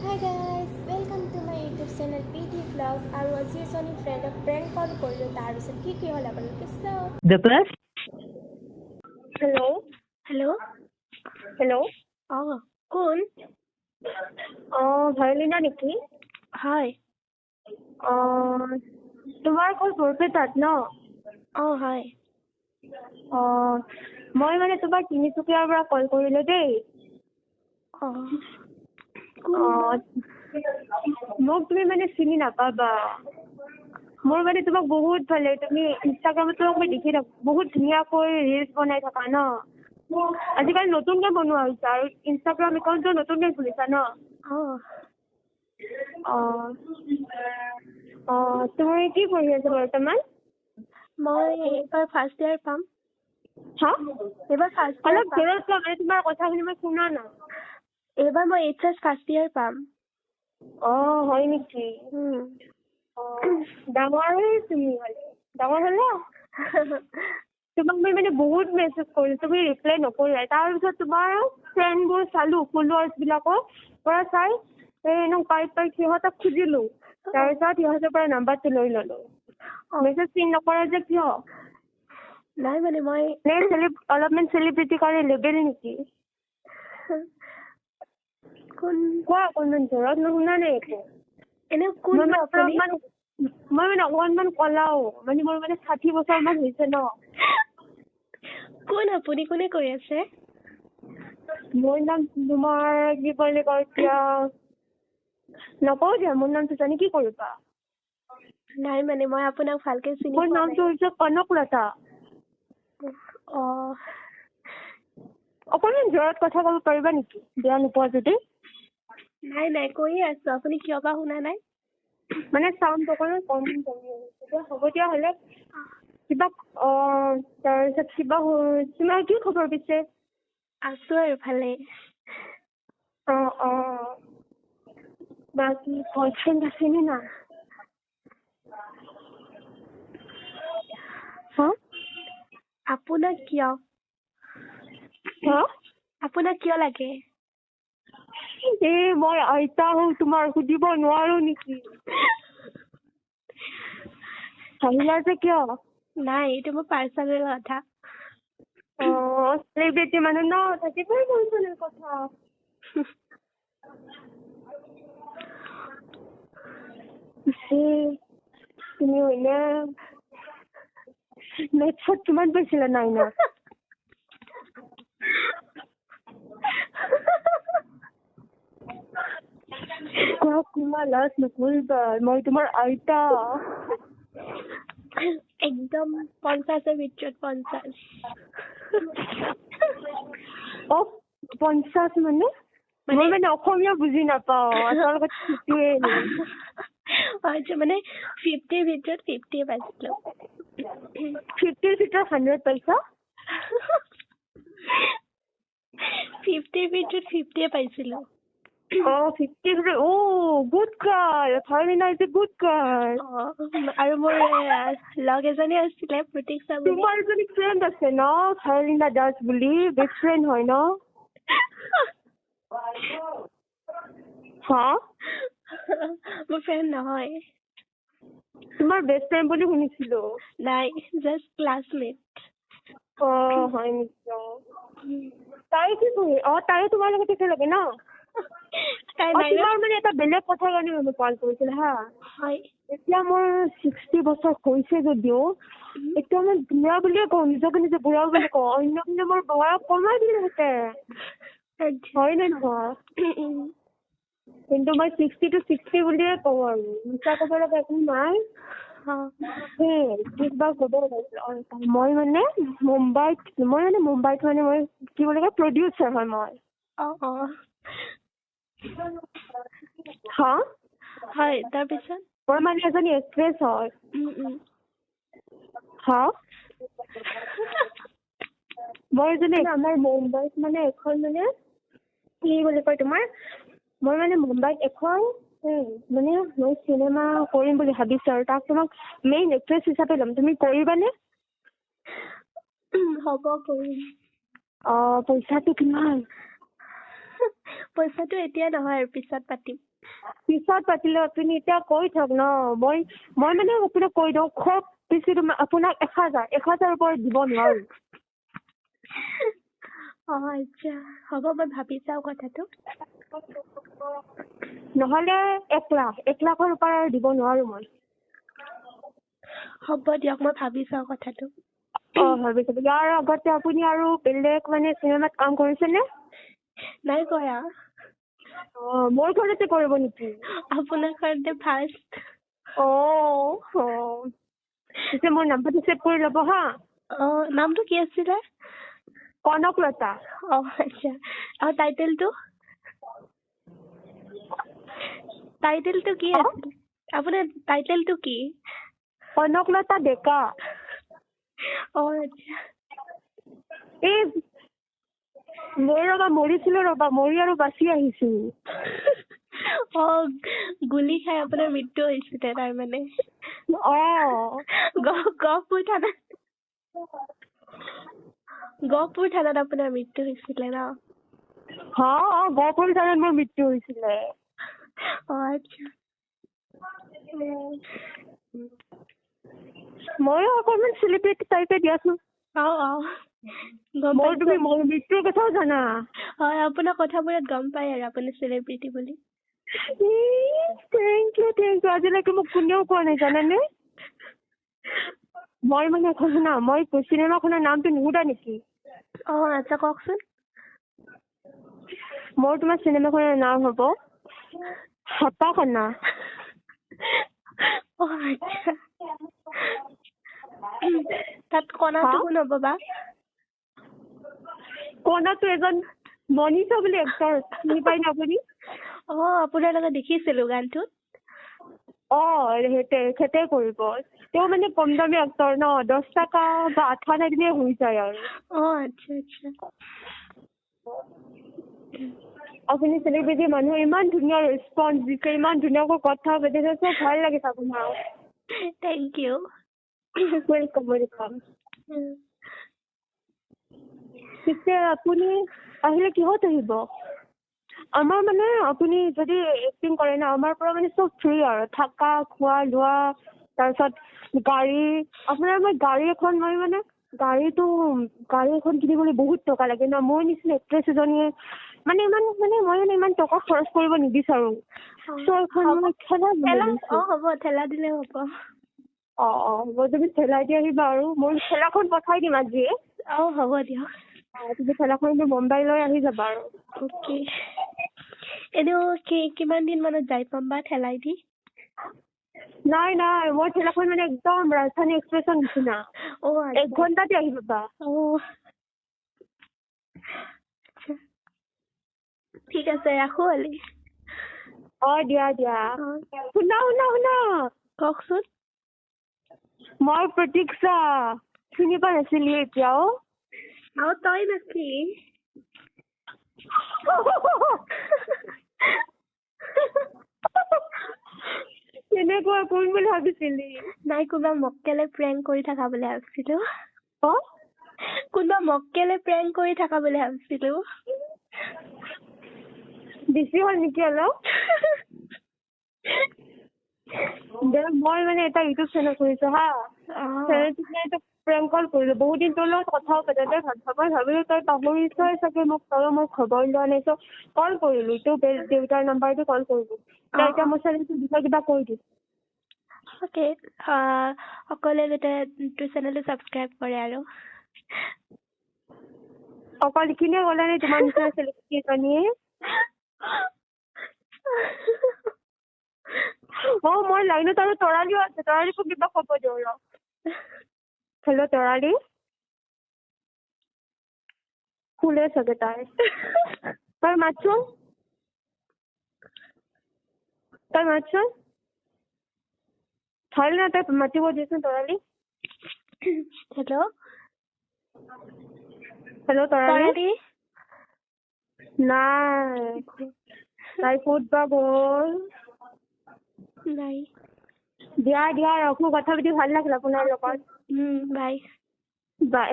Hi guys, welcome to my YouTube channel PD Vlogs. আৰু আজি এজনী ফ্ৰেণ্ডক প্ৰেংক কল কৰিলোঁ। তাৰপিছত কি কি হ'ল আপোনালোকে চাওক। The person hello. Hello. Hello. অঁ, কোন? অঁ, ভায়লিনা নেকি? হয়। অঁ, তোমাৰ ঘৰ বৰপেটাত ন? অঁ, হয়। অঁ, মই মানে তোমাৰ তিনিচুকীয়াৰ পৰা কল কৰিলোঁ দেই। অঁ, কোন? অঁ, মোক তুমি মানে চিনি নাপাবা। মোৰ মানে তোমাক বহুত ভাল লাগে। তুমি ইনষ্টাগ্ৰামত তোমাক মই দেখি থাকোঁ, বহুত ধুনীয়াকৈ ৰিলচ বনাই থাকা ন? আজিকালি নতুনকৈ বনোৱা হৈছে আৰু ইনষ্টাগ্ৰাম একাউণ্টটো নতুনকৈ খুলিছা ন? অঁ। অঁ অঁ, তুমি কি পঢ়ি আছা বৰ্তমান? মই এইবাৰ ফাৰ্ষ্ট ইয়াৰ পাম। হা? এইবাৰ ফাৰ্ষ্ট ইয়াৰ অলপ পাম। জোৰত কোৱা, মানে তোমাৰ কথাখিনি মই শুনা নাই। এইবাৰ মই এইচ এছ ফাৰ্ষ্ট ইয়াৰ পাম। অঁ, হয় নেকি? অঁ, ডাঙৰ তুমি হ'লে, ডাঙৰ হ'লা। তোমাক মই মানে বহুত মেছেজ কৰিলোঁ, তুমি ৰিপ্লাই নকৰিলাই। তাৰপিছত তোমাৰ ফ্ৰেণ্ডবোৰ চালোঁ, ফলোৱাৰ্ছবিলাকক পৰা চাই এই এনেও পাই পাই সিহঁতক খুজিলোঁ, তাৰপিছত সিহঁতৰ পৰা নাম্বাৰটো লৈ ল'লোঁ। মেছেজ চিন নকৰা যে কিয়? নাই, মানে মই নে অলপমান চেলিব্ৰিটিৰ কাৰণে লেবেল নেকি? কোন? কোৱা অকণমান জোৰত, মই শুনা নাই একো। এনে কোন মই মানে আপুনি? অলপমান, মই মানে অকণমান কলাও, মানে মোৰ মানে 60 বছৰমান হৈছে ন। কোন আপুনি? কোনে কৈ আছে? মোৰ নাম তোমাৰ কি বুলি কয়, এতিয়া নকওঁ দিয়া। মোৰ নামটো জানি কি কৰিবা? নাই, মানে মই আপোনাক ভালকে চিনি মোৰ পোৱা নাই। নামটো হৈছে কনকলতা। অঁ। অকণমান জোৰত কথা ক'ব পাৰিবা নেকি, বেয়া নোপোৱা যদি? নাই নাই, কৈয়ে আছো। আপুনি কিয় বা শুনা নাই। মানে চাউণ্ড অকণমান কম কমি আহিছে। দিয়া, হ'ব দিয়া। হ'লে কিবা, অঁ, তাৰপিছত কিবা, তোমাৰ কি খবৰ পিছে? আছো আৰু ভালেই। অঁ অঁ, বাকী বয়ফ্ৰেণ্ড আছেনে নাই? হা? আপোনাক কিয়? হা? আপোনাক কিয় লাগে? এই মই আইতা হওঁ তোমাৰ, সুধিব নোৱাৰো নেকি? হাঁহিলা যে কিয়? নাই, এইটো মোৰ পাৰ্চনেল কথা। অঁ, চেলিব্ৰিটি মানুহ ন, থাকিবই পাৰ্চনেল কথা। পিছে তুমি হয়নে মেথছত কিমান পাইছিলা নাইনত? কোৱা কোৱা, লাজ নকৰিবা, মই তোমাৰ আইতা। একদম 50ৰ ভিতৰত 50। অ, 50 মানে? মই মানে অসমীয়া বুজি নাপাওঁ, আচল কথা সেইটোৱে। আচ্ছা, মানে 50ৰ ভিতৰত 50য়ে পাইছিলো। 50ৰ ভিতৰত 100 পাইছা? 50ৰ ভিতৰত 50য়ে পাইছিলো। অ, 50ৰ ভিতৰত, অ, good girl. Bhailina is a good girl. অ, আৰু মোৰ লগ এজনী আছিলে প্ৰতীক্ষা বুলি। তোমাৰ এজনী ফ্ৰেণ্ড আছে ন, ভায়লিনা দাস বুলি, বেষ্ট ফ্ৰেণ্ড হয় ন? হা? মোৰ ফ্ৰেণ্ড নহয়। তোমাৰ বেষ্ট ফ্ৰেণ্ড বুলি শুনিছিলো। নাই, জাষ্ট ক্লাছমেট। অ, হয় নেকি? অ, তাই কি পঢ়ি, অ, তাইও তোমাৰ লগত একেলগে ন? তাই অ। নাইনত। তোমাৰ মানে এটা বেলেগ কথাৰ কাৰণে মই কল কৰিছিলো হা। হয়। এতিয়া মোৰ 60 বছৰ হৈছে যদিও এতিয়া মই বুঢ়া বুলিয়ে কওঁ, নিজকে নিজে বুঢ়া বুলি কওঁ। অন্য কিন্তু মোৰ বয়স কমাই দিলেহেঁতেন, হয় নে নহয়? কিন্তু মই 60 টু 60 বুলিয়ে কওঁ আৰু মিছা ক'ব লগা একো নাই। সেই কিবা ক'ব ওলাইছিলো। মই মানে মুম্বাইত মানে মই কি বুলি কয়, প্ৰডিউচাৰ হয় মই। অ অ হা? হয়, তাৰপিছত? মই মানে এজনী এক্ট্ৰেছ হয়। উম, উম। হা, মই এজনী, আমাৰ মুম্বাইত মানে এখন, মানে কি বুলি কয় তোমাৰ, মই মানে মুম্বাইত এখন মানে মই চিনেমা কৰিম বুলি ভাবিছো আৰু তাক তোমাক মেইন এক্ট্ৰেছ হিচাপে ল'ম। তুমি কৰিবানে? হ'ব, কৰিম। অ, পইচাটো কিমান? পইচাটো এতিয়া নহয় আৰু পিছত পাতিম। পিছত পাতিলে আপুনি এতিয়া কৈ থাওক ন। মই মই মানে আপোনাক কৈ দিওঁ, খুব বেছি আপোনাক 1000, 1000ৰ ওপৰত দিব নোৱাৰো। অ আচ্ছা, হ'ব, মই ভাবি চাওঁ কথাটো। নহ'লে 1 লাখ, 1 লাখৰ ওপৰত আৰু দিব নোৱাৰো মই। হ'ব দিয়ক, মই ভাবি চাওঁ কথাটো। অ, ভাবি চাব। ইয়াৰ আগতে আপুনি আৰু বেলেগ মানে চিনেমাত কাম কৰিছেনে? নাই কৰা। অ, মোৰ ঘৰতে কৰিব নেকি? আপোনাৰ ঘৰতে ফাৰ্ষ্ট। অ অ পিছে মোৰ নাম্বাৰটো ছেভ কৰি ল'ব হা। অ, নামটো কি আছিলে? কনকলতা। অ আচ্ছা, আৰু টাইটেলটো টাইটেলটো কি আছিলে আপোনাৰ? টাইটেলটো কি? কনকলতা ডেকা। অ আচ্ছা। এই মই ৰবা মৰিছিলো, ৰবা মৰি আৰু বাচি আহিছো। অ, গুলি খাই আপোনাৰ মৃত্যু হৈছিলে তাৰমানে? অ। গহপুৰ থানাত আপোনাৰ মৃত্যু হৈছিলে ন? হা, অ, গহপুৰ থানাত মোৰ মৃত্যু হৈছিলে। অ আচ্ছা। ময়ো অকণমান চেলিব্ৰিটি টাইপে দিয়াচোন। অ অ গম মোৰ পাইছো। তুমি মোৰ মৃত্যুৰ কথাও জানা? হয়, আপোনাৰ কথাবোৰত গম পাই আৰু আপুনি চেলিব্ৰিটি বুলি। Thank U, thank U. আজিলৈকে মোক কোনেও কোৱা নাই, জানানে? মই মানে এখন, শুনা, মই চিনেমাখনৰ নামটো নুসুধা নেকি? অ আচ্ছা, কওকচোন। মোৰ তোমাৰ চিনেমাখনৰ নাম হ'ব হতাশনা। অ আচ্ছা, তাত কণাটো কোন হ'ব বা? কণাটো এজন মনীষা বুলি এক্টৰ, চিনি পাই নে আপুনি? অ, আপোনাৰ লগত দেখিছিলো গানটোত। অ, তেখেতে কৰিব। তেওঁ মানে কম দামী এক্টৰ ন, 10 টকা বা 8 আনা দিলে হৈ যায় আৰু। অ আচ্ছা আচ্ছা। আপুনি চেলিব্ৰিটি মানুহ, ইমান ধুনীয়া ৰেচপন্স দিছে, ইমান ধুনীয়াকৈ কথা পাতিছে, চব ভাল লাগিছে আপোনাৰ। Thank U. Welcome, welcome. পিছে আপুনি আহিলে কিহত আহিব? আমাৰ মানে আপুনি যদি এক্টিং কৰে ন, আমাৰ পৰা মানে চব ফ্ৰী আৰু, থকা, খোৱা লোৱা, তাৰপিছত গাড়ী। আপোনাৰ মই গাড়ী এখন, মই মানে গাড়ী এখন কিনিবলৈ বহুত টকা লাগে ন। মোৰ নিচিনা এক্ট্ৰেছ এজনীয়ে মানে ইমান মানে মই মানে ইমান টকা খৰচ কৰিব নিবিচাৰো। চ' এখন মই ঠেলা ঠেলা, অ হ'ব, ঠেলা দিলে হ'ব। অ অ হ'ব, তুমি ঠেলা দি আহিবা আৰু মই ঠেলাখন পঠাই দিম আজিয়ে। অ, হ'ব দিয়ক। অ, তুমি ঠেলাখন লৈ মুম্বাইলৈ আহি যাবা আৰু। অ'কে, এনেও কি কিমান দিন মানত যাই পাম বা ঠেলাই দি? নাই নাই, মই ঠেলাখন মানে একদম ৰাজধানী এক্সপ্ৰেছৰ নিচিনা, এক ঘণ্টাতে আহি পাবা। অ আচ্ছা, ঠিক আছে, ৰাখো হ'লে। অ, দিয়া দিয়া। শুনা শুনা শুনা। কওকচোন। মই প্ৰতীক্ষা, চিনি পোৱা নাছিলি এতিয়াও? অ, তই নেকি? কেনেকুৱা, কোন বুলি ভাবিছিলি? নাই, কোনোবা মক্কেলে প্ৰেংক কৰি থকা বুলি ভাবিছিলো। অ। কোনোবা মক্কেলে প্ৰেংক কৰি থকা বুলি ভাবিছিলো। বেছি হ'ল নেকি অলপ? দে, মই মানে এটা ইউটিউব চেনেল খুলিছো হা। চেনেলটোত মানে তোক প্ৰেংক কল কৰিলো। বহুত দিন তোৰ লগত কথাও পতা নাই। মই ভাবিলো তই পাহৰিছই চাগে মোক, তয়ো মোক খবৰ লোৱা নাই, চ' কল কৰিলো। তোৰ দেউতাৰ নাম্বাৰটো কল কৰিলো। তই এতিয়া মোৰ চেনেলটোৰ বিষয়ে কিবা কৈ দে। অ'কে, সকলোৱে যাতে তোৰ চেনেলটো ছাবস্ক্ৰাইব কৰে আৰু। অকল এইখিনিয়ে ক'লা নে তোমাৰ নিচিনা চেলিব্ৰিটি এজনীয়ে? অ, মই লাইনত আৰু তৰালিও আছে, তৰালিকো কিবা ক'ব দিওঁ ৰ। হেল্ল' তৰালি, শুলে চাগে তাই। তই মাতচোন, তই মাতচোন। হ'ল না, তই মাতিব দিচোন তৰালি। হেল্ল'। হেল্ল' তৰালি। তৰালি। নাই, তাই ক'ত বা গ'ল। নাই। দিয়া দিয়া, ৰাখো। কথা পাতি ভাল লাগিল আপোনাৰ লগত। বাই। বাই।